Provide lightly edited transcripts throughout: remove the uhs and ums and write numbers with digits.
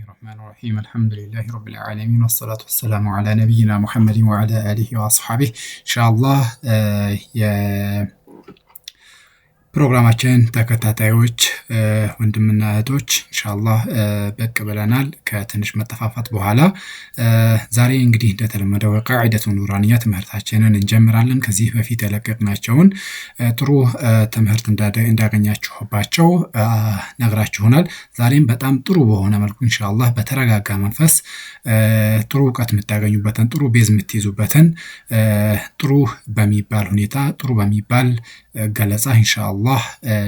الرحمن الرحيم الحمد لله رب العالمين والصلاة والسلام على نبينا محمد وعلى آله وأصحابه። ኢንሻአላህ የፕሮግራማችን ተከታታዮች ወንድምና እህቶች፣ ኢንሻአላህ ብቅ ብለናል ከትንሽ መጠፋፋት በኋላ። ዛሬ እንግዲህ እንደተለመደው ቃዒደቱ ኑራንያ ትምህርታችንን እንጀምራለን። ከዚህ በፊት የለቀቅናቸውን ጥሩ ትምህርት እንዳገኛችሁባቸው ነግራችሁናል። ዛሬም በጣም ጥሩ በሆነ መልኩ ኢንሻአላህ በተረጋጋ መንፈስ ጥሩ እውቀት የምታገኙበትን፣ ጥሩ base የምትይዙበትን፣ ጥሩ በሚባል ሁኔታ፣ ጥሩ በሚባል ገለጻ ኢንሻአላህ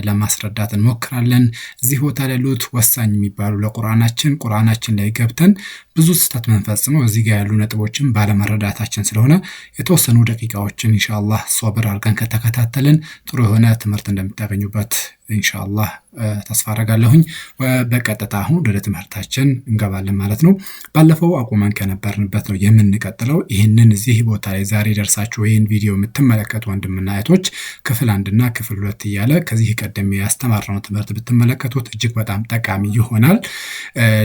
ለማስረዳት እንሞክራለን። እዚህ ቦታ ላይ ያሉት ወሳኝ የሚባሉ ለቁርአናችን፣ ቁርአናችን ላይ ገብተን ብዙ ስህተት ምንፈጽመው እዚህ ጋር ያሉ ነጥቦችን ባለመረዳታችን ስለሆነ የተወሰኑ ደቂቃዎችን ኢንሻአላህ ሶብር አድርገን ከተከታተልን ጥሩ የሆነ ትምህርት እንደምታገኙበት ኢንሻአላህ ተስፋ አደርጋለሁኝ። በቀጥታ አሁን ወደ ትምህርታችን እንገባለን ማለት ነው። ባለፈው አቁመን ከነበርንበት ነው የምንቀጥለው። ይህንን እዚህ ቦታ ላይ ዛሬ ደርሳችሁ ይህን ቪዲዮ የምትመለከቱ ወንድምና እህቶች ክፍል አንድና ክፍል ሁለት እያለ ከዚህ ቀደም ያስተማርነው ትምህርት ብትመለከቱት እጅግ በጣም ጠቃሚ ይሆናል።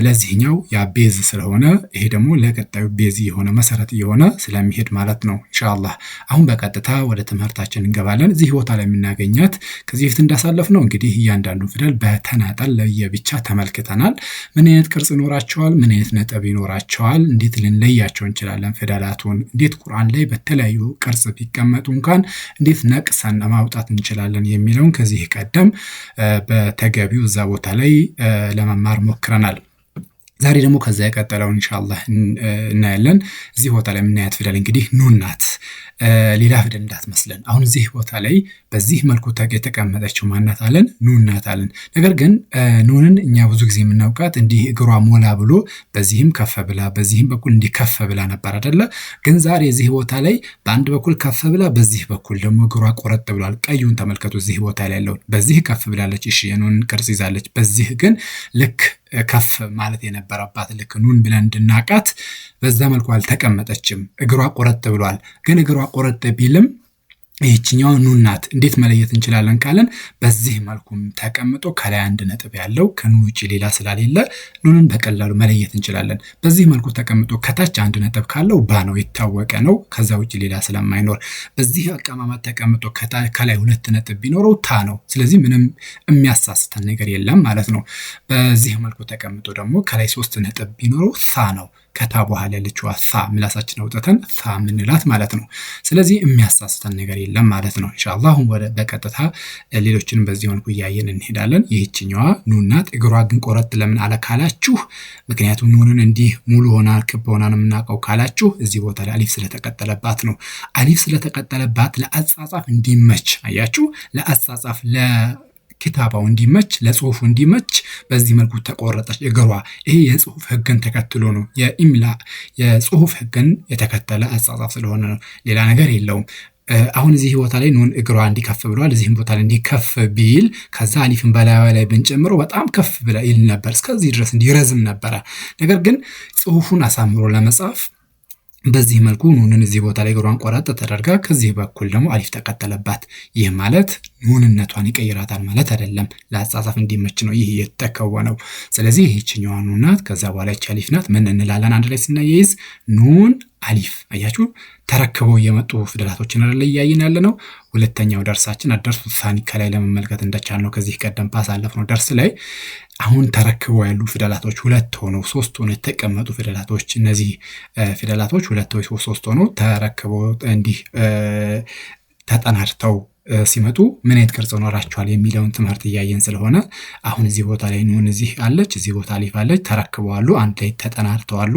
ለዚህኛው ያ base ስለሆነ ይሄ ደግሞ ለቀጣዩ base የሆነ፣ መሰረት የሆነ ስለሚሄድ ማለት ነው። ኢንሻአላህ አሁን በቀጥታ ወደ ትምህርታችን እንገባለን። እዚህ ቦታ ላይ የምናገኛት ከዚህ በፊት እንዳሳለፍነው እንግዲህ እያንዳንዱ ፊደል በተናጠል ለየብቻ ተመልክተናል። ምን አይነት ቅርጽ ይኖራቸዋል? ምን አይነት ነጥብ ይኖራቸዋል? እንዴት ልንለያቸው እንችላለን? ፊደላቱን እንዴት ቁርአን ላይ በተለያዩ ቅርጽ ቢቀመጡ እንኳን እንዴት ነቅሰን ማውጣት እንችላለን የሚለውን ከዚህ ቀደም በተገቢው እዛ ቦታ ላይ ለመማር ሞክረናል። ዛሬ ደግሞ ከዛ የቀጠለውን ኢንሻአላህ እናያለን። እዚህ ቦታ ላይ የምናያት ፊደል እንግዲህ ኑን ናት። ሌላ ፊደል እንዳትመስለን። አሁን እዚህ ቦታ ላይ በዚህ መልኩ የተቀመጠችው ማናት አለን? ኑን ናት አለን። ነገር ግን ኑንን እኛ ብዙ ጊዜ የምናውቃት እንዲህ እግሯ ሞላ ብሎ በዚህም ከፍ ብላ በዚህም በኩል እንዲህ ከፍ ብላ ነበር አይደለ? ግን ዛሬ እዚህ ቦታ ላይ በአንድ በኩል ከፍ ብላ በዚህ በኩል ደግሞ እግሯ ቆረጥ ብሏል። ቀዩን ተመልከቱ። እዚህ ቦታ ላይ ያለውን በዚህ ከፍ ብላለች። እሺ፣ የኑን ቅርጽ ይዛለች። በዚህ ግን ልክ ከፍ ማለት የነበረባት፣ ልክ ኑን ብለን እንድናቃት በዛ መልኩ አልተቀመጠችም። እግሯ ቆረጥ ብሏል። ግን እግሯ ቆረጥ ቢልም ይህችኛው ኑን ናት። እንዴት መለየት እንችላለን ካለን በዚህ መልኩም ተቀምጦ ከላይ አንድ ነጥብ ያለው ከኑን ውጭ ሌላ ስላሌለ ኑንን በቀላሉ መለየት እንችላለን። በዚህ መልኩ ተቀምጦ ከታች አንድ ነጥብ ካለው ባ ነው፣ የታወቀ ነው። ከዛ ውጭ ሌላ ስለማይኖር። በዚህ አቀማመጥ ተቀምጦ ከላይ ሁለት ነጥብ ቢኖረው ታ ነው። ስለዚህ ምንም የሚያሳስተን ነገር የለም ማለት ነው። በዚህ መልኩ ተቀምጦ ደግሞ ከላይ ሶስት ነጥብ ቢኖረው ሳ ነው። ከታ በኋላ ያለችዋ ሳ፣ ምላሳችን አውጥተን ሳ ምንላት ማለት ነው። ስለዚህ የሚያሳስተን ነገር የለም ማለት ነው። ኢንሻአላህ አሁን ወደ በቀጥታ ሌሎችንም በዚህ መልኩ እያየን እንሄዳለን። ይህችኛዋ ኑን ናት። እግሯ ግን ቆረጥ ለምን አለ ካላችሁ፣ ምክንያቱም ኑንን እንዲህ ሙሉ ሆና ክብ ሆና ነው የምናውቀው ካላችሁ እዚህ ቦታ ላይ አሊፍ ስለተቀጠለባት ነው። አሊፍ ስለተቀጠለባት ለአጻጻፍ እንዲመች፣ አያችሁ፣ ለአጻጻፍ ኪታባው እንዲመች፣ ለጽሁፉ እንዲመች በዚህ መልኩ ተቆረጠች እግሯ። ይሄ የጽሁፍ ህግን ተከትሎ ነው። የኢምላ፣ የጽሁፍ ህግን የተከተለ አጻጻፍ ስለሆነ ነው። ሌላ ነገር የለውም። አሁን እዚህ ቦታ ላይ ኑን እግሯ እንዲህ ከፍ ብሏል። እዚህም ቦታ ላይ እንዲህ ከፍ ቢል ከዛ አሊፍን በላዩ ላይ ብንጨምረው በጣም ከፍ ብላ ይል ነበር። እስከዚህ ድረስ እንዲረዝም ነበረ። ነገር ግን ጽሁፉን አሳምሮ ለመጻፍ በዚህ መልኩ ኑንን እዚህ ቦታ ላይ እግሯን ቆረጥ ተደርጋ ከዚህ በኩል ደግሞ አሊፍ ተቀጠለባት። ይህ ማለት ኑንነቷን ይቀይራታል ማለት አይደለም። ለአጻጻፍ እንዲመች ነው ይህ የተከወነው። ስለዚህ ይህችኛዋ ኑን ናት። ከዛ በኋላ ይቺ አሊፍ ናት። ምን እንላለን አንድ ላይ ስናያይዝ? ኑን አሊፍ። አያችሁ፣ ተረክበው የመጡ ፊደላቶችን አይደለ እያየን ያለ ነው። ሁለተኛው ደርሳችን الدرس الثاني ከላይ ለመመልከት እንደቻልነው ከዚህ ቀደም ባሳለፍነው ደርስ ላይ አሁን ተረክበው ያሉ ፊደላቶች ሁለት ሆነው ሶስት ሆነው የተቀመጡ ፊደላቶች፣ እነዚህ ፊደላቶች ሁለት ወይ ሶስት ሆነው ተረክበው እንዲህ ተጠናድተው ሲመጡ ምን አይነት ቅርጽ ኖራቸዋል የሚለውን ትምህርት እያየን ስለሆነ አሁን እዚህ ቦታ ላይ ኑን እዚህ አለች፣ እዚህ ቦታ አሊፍ አለች፣ ተረክበዋሉ፣ አንድ ላይ ተጠናድተዋሉ።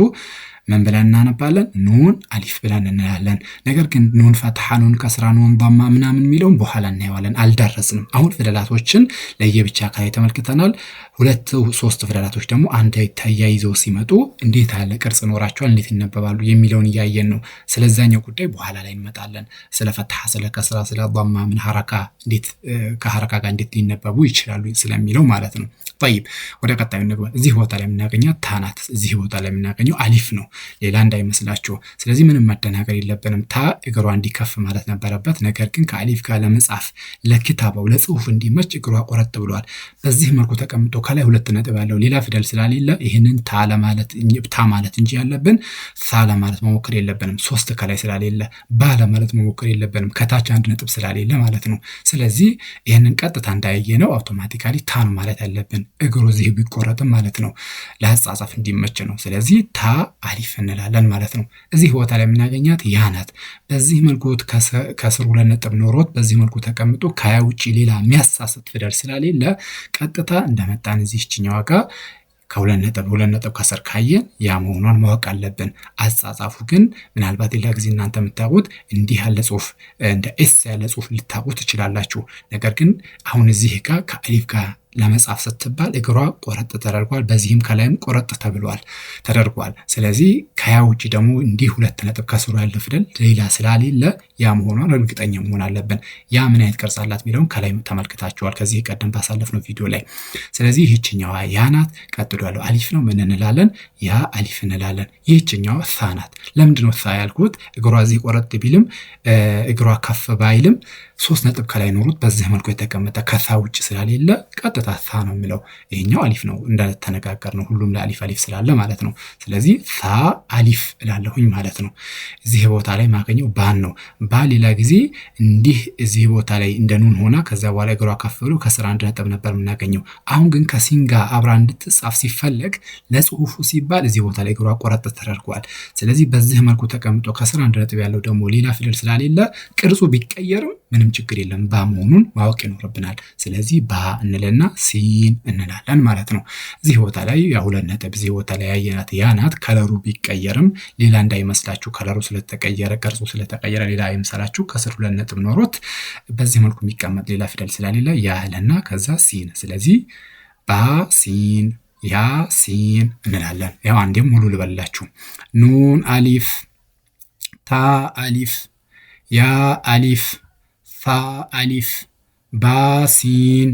ምን ብለን እናነባለን? ኑን አሊፍ ብለን እንላለን። ነገር ግን ኑን ፈትሐ፣ ኑን ከስራ፣ ኑን ዷማ ምናምን የሚለውን በኋላ እናየዋለን። አልደረስንም። አሁን ፊደላቶችን ለየብቻ ከላይ ተመልክተናል። ሁለት ሶስት ፊደላቶች ደግሞ አንድ ላይ ተያይዘው ሲመጡ እንዴት ያለ ቅርጽ ኖራቸዋል፣ እንዴት ይነበባሉ የሚለውን እያየን ነው። ስለዛኛው ጉዳይ በኋላ ላይ እንመጣለን። ስለ ፈትሐ፣ ስለ ከስራ፣ ስለ ዷማ ምን ሐረካ እንዴት ከሐረካ ጋር እንዴት ሊነበቡ ይችላሉ ስለሚለው ማለት ነው። ጠይብ፣ ወደ ቀጣዩ እንግባ። እዚህ ቦታ ላይ የምናገኘው ታናት፣ እዚህ ቦታ ላይ የምናገኘው አሊፍ ነው። ሌላ እንዳይመስላችሁ። ስለዚህ ምንም መደናገር የለብንም። ታ እግሯ እንዲከፍ ማለት ነበረበት። ነገር ግን ከአሊፍ ጋር ለመጻፍ ለኪታባው ለጽሁፍ እንዲመች እግሯ ቆረጥ ብሏል። በዚህ መልኩ ተቀምጦ ከላይ ሁለት ነጥብ ያለው ሌላ ፊደል ስላሌለ ይህንን ታ ለማለት ታ ማለት እንጂ ያለብን ሳ ለማለት መሞከር የለብንም። ሶስት ከላይ ስላሌለ ባ ለማለት መሞከር የለብንም። ከታች አንድ ነጥብ ስላሌለ ማለት ነው። ስለዚህ ይህንን ቀጥታ እንዳየ ነው automatically ታ ነው ማለት ያለብን እግሩ እዚህ ቢቆረጥም ማለት ነው። ለአጻጻፍ እንዲመች ነው። ስለዚህ ታ አሊፍ እንላለን ማለት ነው። እዚህ ቦታ ላይ የምናገኛት ያ ናት። በዚህ መልኩ ከስር ሁለት ነጥብ ኖሮት በዚህ መልኩ ተቀምጦ ከያ ውጭ ሌላ የሚያሳስት ፊደል ስለሌለ ቀጥታ እንደመጣን እዚህችኛዋ ጋር ከሁለት ነጥብ ሁለት ነጥብ ከስር ካየን ያ መሆኗን ማወቅ አለብን። አጻጻፉ ግን ምናልባት ሌላ ጊዜ እናንተ የምታውቁት እንዲህ ያለ ጽሁፍ እንደ S ያለ ጽሁፍ ልታውቁ ትችላላችሁ። ነገር ግን አሁን እዚህ ጋር ከአሊፍ ጋር ለመጻፍ ስትባል እግሯ ቆረጥ ተደርጓል። በዚህም ከላይም ቆረጥ ተብሏል ተደርጓል። ስለዚህ ከያ ውጭ ደግሞ እንዲህ ሁለት ነጥብ ከስሩ ያለ ፊደል ሌላ ስላሌለ ያ መሆኗን እርግጠኛ መሆን አለብን። ያ ምን አይነት ቅርጽ አላት የሚለውን ከላይ ተመልክታችኋል ከዚህ ቀደም ባሳለፍነው ቪዲዮ ላይ። ስለዚህ ይህችኛዋ ያ ናት። ቀጥሎ ያለው አሊፍ ነው። ምን እንላለን? ያ አሊፍ እንላለን። ይህችኛዋ ሳ ናት። ለምንድን ነው ሳ ያልኩት? እግሯ እዚህ ቆረጥ ቢልም እግሯ ከፍ ባይልም ሶስት ነጥብ ከላይ ኖሩት በዚህ መልኩ የተቀመጠ ከሳ ውጭ ስላሌለ ቀጥታ ሳ ነው የሚለው። ይሄኛው አሊፍ ነው እንደተነጋገር ነው ሁሉም ላይ አሊፍ አሊፍ ስላለ ማለት ነው። ስለዚህ ሳ አሊፍ እላለሁኝ ማለት ነው። እዚህ ቦታ ላይ ማገኘው ባን ነው። ባ ሌላ ጊዜ እንዲህ እዚህ ቦታ ላይ እንደ ኑን ሆና ከዛ በኋላ እግሯ ከፍ ብሎ ከስር አንድ ነጥብ ነበር የምናገኘው። አሁን ግን ከሲን ጋር አብራ እንድትጻፍ ሲፈለግ ለጽሁፉ ሲባል እዚህ ቦታ ላይ እግሯ ቆረጥ ተደርጓል። ስለዚህ በዚህ መልኩ ተቀምጦ ከስር አንድ ነጥብ ያለው ደግሞ ሌላ ፊደል ስላሌለ ቅርጹ ቢቀየርም ምንም ችግር የለም፣ ባ መሆኑን ማወቅ ይኖርብናል። ስለዚህ ባ እንልና ሲን እንላለን ማለት ነው። እዚህ ቦታ ላይ ያ ሁለት ነጥብ እዚህ ቦታ ላይ ያየናት ያ ናት። color ኡ ቢቀየርም ሌላ እንዳይመስላችሁ፣ color ኡ ስለተቀየረ ቅርጹ ስለተቀየረ ሌላ አይምሰላችሁ። ከስር ሁለት ነጥብ ኖሮት በዚህ መልኩ የሚቀመጥ ሌላ ፊደል ስለሌለ ያ አለና ከዛ ሲን። ስለዚህ ባ ሲን ያ ሲን እንላለን። ያው አንዴም ሙሉ ልበላችሁ። ኑን አሊፍ፣ ታ አሊፍ፣ ያ አሊፍ፣ ሳ አሊፍ፣ ባ ሲን፣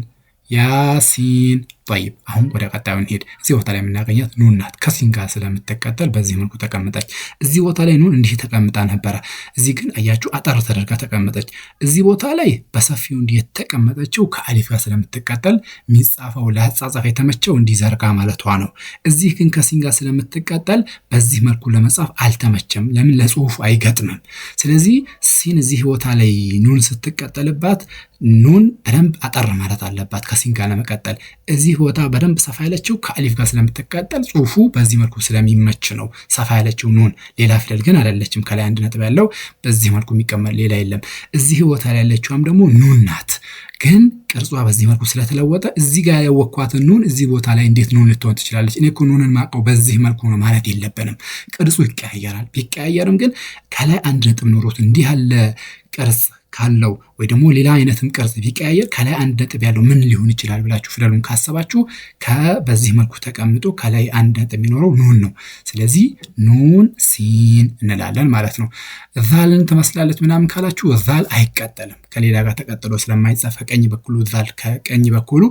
ያ ሲን። ጠይብ አሁን ወደ ቀጣዩ እንሄድ። እዚህ ቦታ ላይ የምናገኛት ኑን ናት። ከሲን ጋር ስለምትቀጠል በዚህ መልኩ ተቀምጠች። እዚህ ቦታ ላይ ኑን እንዲህ ተቀምጣ ነበረ። እዚህ ግን አያችሁ አጠር ተደርጋ ተቀመጠች። እዚህ ቦታ ላይ በሰፊው እንዲህ የተቀመጠችው ከአሊፍ ጋር ስለምትቀጠል የሚጻፈው ለአጻጻፍ የተመቸው እንዲዘርጋ ማለቷ ነው። እዚህ ግን ከሲን ጋር ስለምትቀጠል በዚህ መልኩ ለመጻፍ አልተመቸም። ለምን? ለጽሁፉ አይገጥምም። ስለዚህ ሲን እዚህ ቦታ ላይ ኑን ስትቀጠልባት ኑን በደንብ አጠር ማለት አለባት ከሲን ጋር ለመቀጠል። እዚህ ቦታ በደንብ ሰፋ ያለችው ከአሊፍ ጋር ስለምትቀጠል ጽሁፉ በዚህ መልኩ ስለሚመች ነው ሰፋ ያለችው ኑን። ሌላ ፊደል ግን አይደለችም። ከላይ አንድ ነጥብ ያለው በዚህ መልኩ የሚቀመጥ ሌላ የለም። እዚህ ቦታ ላይ ያለችዋም ደግሞ ኑን ናት። ግን ቅርጿ በዚህ መልኩ ስለተለወጠ እዚህ ጋር ያወቅኳትን ኑን እዚህ ቦታ ላይ እንዴት ኑን ልትሆን ትችላለች? እኔ እኮ ኑንን ማቀው በዚህ መልኩ ነው ማለት የለብንም። ቅርጹ ይቀያየራል። ቢቀያየርም ግን ከላይ አንድ ነጥብ ኖሮት እንዲህ ያለ ቅርጽ ካለው ወይ ደግሞ ሌላ አይነትም ቅርጽ ቢቀያየር ከላይ አንድ ነጥብ ያለው ምን ሊሆን ይችላል ብላችሁ ፊደሉን ካሰባችሁ በዚህ መልኩ ተቀምጦ ከላይ አንድ ነጥብ የሚኖረው ኑን ነው። ስለዚህ ኑን ሲን እንላለን ማለት ነው። ዛልን ትመስላለች ምናምን ካላችሁ ዛል አይቀጠልም። ከሌላ ጋር ተቀጥሎ ስለማይጻፍ ከቀኝ በኩሉ ዛል ከቀኝ በኩሉ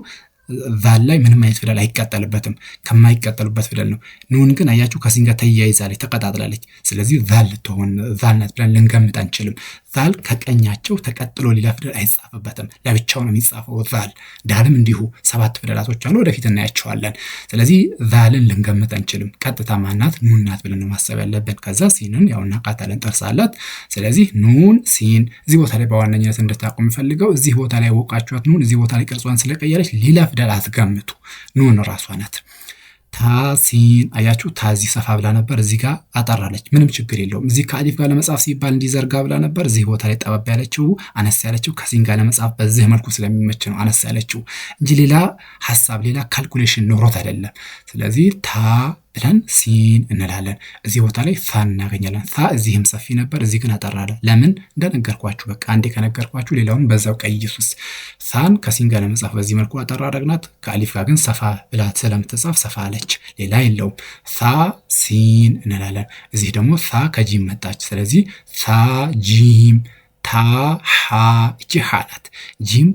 ዛል ላይ ምንም አይነት ፊደል አይቀጠልበትም። ከማይቀጠሉበት ፊደል ነው። ኑን ግን አያችሁ ከሲን ጋር ተያይዛለች፣ ተቀጣጥላለች። ስለዚህ ዛል ልትሆን ዛል ናት ብለን ልንገምት አንችልም። ዛል ከቀኛቸው ተቀጥሎ ሌላ ፊደል አይጻፍበትም። ለብቻው ነው የሚጻፈው ዛል። ዳልም እንዲሁ ሰባት ፊደላቶች አሉ፣ ወደፊት እናያቸዋለን። ስለዚህ ዛልን ልንገምት አንችልም። ቀጥታ ማናት ኑን ናት ብለን ነው ማሰብ ያለብን። ከዛ ሲንን ያው እናቃታለን፣ ጥርስ አላት። ስለዚህ ኑን ሲን። እዚህ ቦታ ላይ በዋነኝነት እንድታውቁ የምፈልገው እዚህ ቦታ ላይ ያወቃችኋት ኑን እዚህ ቦታ ላይ ቅርጿን ስለቀየረች ሌላ ፊደል አትገምቱ። ኑን ራሷ ናት። ታሲን አያችሁ፣ ታዚ ሰፋ ብላ ነበር፣ እዚህ ጋር አጠራለች። ምንም ችግር የለውም። እዚህ ከአሊፍ ጋር ለመጻፍ ሲባል እንዲዘርጋ ብላ ነበር። እዚህ ቦታ ላይ ጠበብ ያለችው አነስ ያለችው ከሲን ጋር ለመጻፍ በዚህ መልኩ ስለሚመች ነው አነስ ያለችው እንጂ ሌላ ሀሳብ ሌላ calculation ኖሮት አይደለም። ስለዚህ ታ ብለን ሲን እንላለን። እዚህ ቦታ ላይ ሳ እናገኛለን። ሳ እዚህም ሰፊ ነበር፣ እዚህ ግን አጠራለ። ለምን? እንደነገርኳችሁ በቃ አንዴ ከነገርኳችሁ ሌላውን በዛው ቀይሱስ። ሳን ከሲን ጋር ለመጻፍ በዚህ መልኩ አጠራ አደረግናት። ከአሊፍ ጋር ግን ሰፋ ብላ ስለምትጻፍ ሰፋ አለች፣ ሌላ የለውም። ሳ ሲን እንላለን። እዚህ ደግሞ ሳ ከጂም መጣች። ስለዚህ ሳ ጂም ታ ሓ፣ እቺ ሓ ናት። ጂም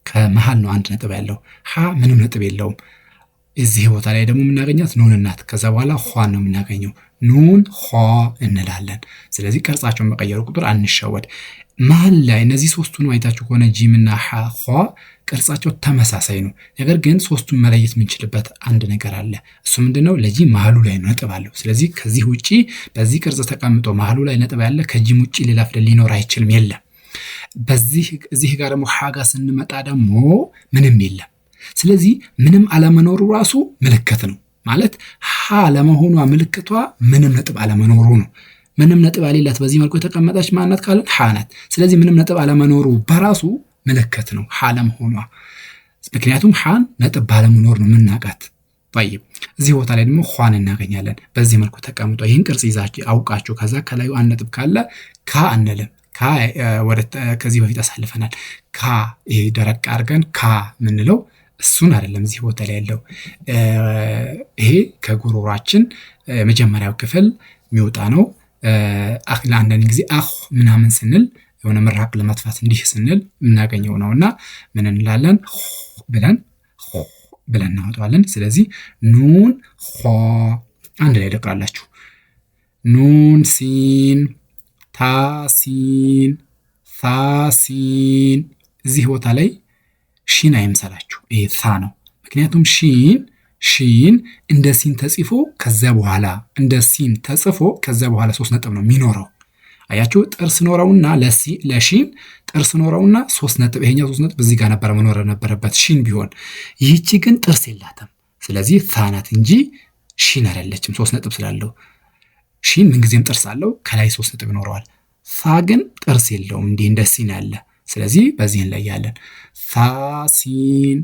ከመሃል ነው አንድ ነጥብ ያለው፣ ሓ ምንም ነጥብ የለውም። እዚህ ቦታ ላይ ደግሞ የምናገኛት ኑን ናት። ከዛ በኋላ ዃን ነው የምናገኘው። ኑን ዃ እንላለን። ስለዚህ ቅርጻቸውን በቀየሩ ቁጥር አንሸወድ። መሀል ላይ እነዚህ ሶስቱን አይታችሁ ከሆነ ጂምና ሐ ዃ ቅርጻቸው ተመሳሳይ ነው። ነገር ግን ሶስቱን መለየት የምንችልበት አንድ ነገር አለ። እሱ ምንድነው? ለጂም መሀሉ ላይ ነው ነጥብ አለው። ስለዚህ ከዚህ ውጪ በዚህ ቅርጽ ተቀምጦ መሀሉ ላይ ነጥብ ያለ ከጂም ውጪ ሌላ ፊደል ሊኖር አይችልም፣ የለም። በዚህ እዚህ ጋር ደግሞ ሐ ጋር ስንመጣ ደግሞ ምንም የለም። ስለዚህ ምንም አለመኖሩ ራሱ ምልክት ነው ማለት ሐ ለመሆኗ ምልክቷ ምንም ነጥብ አለመኖሩ ነው። ምንም ነጥብ የሌላት በዚህ መልኩ የተቀመጠች ማናት ካለን ሐ ናት። ስለዚህ ምንም ነጥብ አለመኖሩ በራሱ ምልክት ነው ሐ ለመሆኗ። ምክንያቱም ሐን ነጥብ ባለመኖር ነው የምናውቃት። ጠይብ እዚህ ቦታ ላይ ደግሞ ዃን እናገኛለን። በዚህ መልኩ ተቀምጦ ይህን ቅርጽ ይዛችሁ አውቃችሁ ከዛ ከላዩ አንድ ነጥብ ካለ ካ አንልም። ካ ከዚህ በፊት አሳልፈናል። ካ ይሄ ደረቅ አድርገን ካ የምንለው እሱን አይደለም። እዚህ ቦታ ላይ ያለው ይሄ ከጉሮሯችን የመጀመሪያው ክፍል የሚወጣ ነው። ለአንዳንድ ጊዜ አህ ምናምን ስንል የሆነ ምራቅ ለመጥፋት እንዲህ ስንል የምናገኘው ነው እና ምን እንላለን ብለን ብለን እናወጣዋለን። ስለዚህ ኑን ኾ አንድ ላይ ደቅራላችሁ። ኑን ሲን ታ ሲን ታ ሲን። እዚህ ቦታ ላይ ሺን አይምሰላችሁ፣ ይሄ ታ ነው። ምክንያቱም ሺን ሺን እንደ ሲን ተጽፎ ከዚያ በኋላ እንደ ሲን ተጽፎ ከዚያ በኋላ ሶስት ነጥብ ነው የሚኖረው። አያችሁ ጥርስ ኖረውና ለሺን ጥርስ ኖረውና ሶስት ነጥብ፣ ይሄኛው ሶስት ነጥብ እዚህ ጋር ነበረ መኖር ነበረበት ሺን ቢሆን። ይህቺ ግን ጥርስ የላትም። ስለዚህ ታ ናት እንጂ ሺን አይደለችም። ሶስት ነጥብ ስላለው ሺን ምንጊዜም ጥርስ አለው፣ ከላይ ሶስት ነጥብ ይኖረዋል። ታ ግን ጥርስ የለውም፣ እንዲህ እንደ ሲን ያለ። ስለዚህ በዚህ እንለያለን። ታ ሲን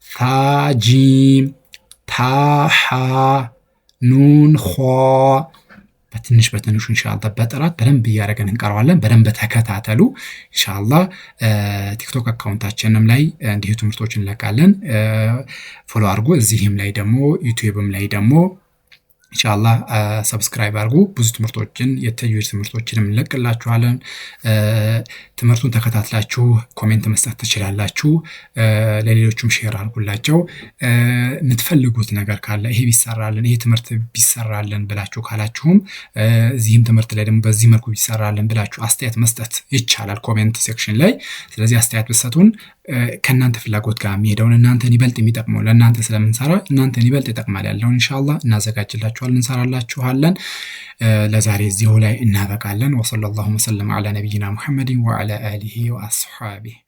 ታ ጂም ታ ሐ ኑን ኾ በትንሽ በትንሹ ኢንሻአላህ በጥራት በደንብ እያደረገን እንቀረዋለን። በደንብ ተከታተሉ ኢንሻአላህ። ቲክቶክ account ኣችንም ላይ እንዲሁ ትምህርቶችን እንለቃለን። Follow አድርጉ። እዚህም ላይ ደግሞ ዩቲዩብም ላይ ደግሞ ኢንሻአላህ subscribe አድርጉ። ብዙ ትምህርቶችን የተጅዊድ ትምህርቶችንም እንለቅላችኋለን። ትምህርቱን ተከታትላችሁ comment መስጠት ትችላላችሁ። ለሌሎቹም share አድርጉላቸው። የምትፈልጉት ነገር ካለ ይሄ ቢሰራልን፣ ይሄ ትምህርት ቢሰራልን ብላችሁ ካላችሁም እዚህም ትምህርት ላይ ደግሞ በዚህ መልኩ ቢሰራልን ብላችሁ አስተያየት መስጠት ይቻላል comment section ላይ። ስለዚህ አስተያየት ብትሰጡን ከእናንተ ፍላጎት ጋር የሚሄደውን እናንተን ይበልጥ የሚጠቅመው ለእናንተ ስለምንሰራ እናንተን ይበልጥ ይጠቅማል ያለውን ኢንሻአላህ እናዘጋጅላችኋለን፣ እንሰራላችኋለን። ለዛሬ እዚሁ ላይ እናበቃለን። ወሰለላሁ ወሰለም ዐላ ነቢይና ሙሐመድን ወዐላ አሊሂ ወአስሓቢህ።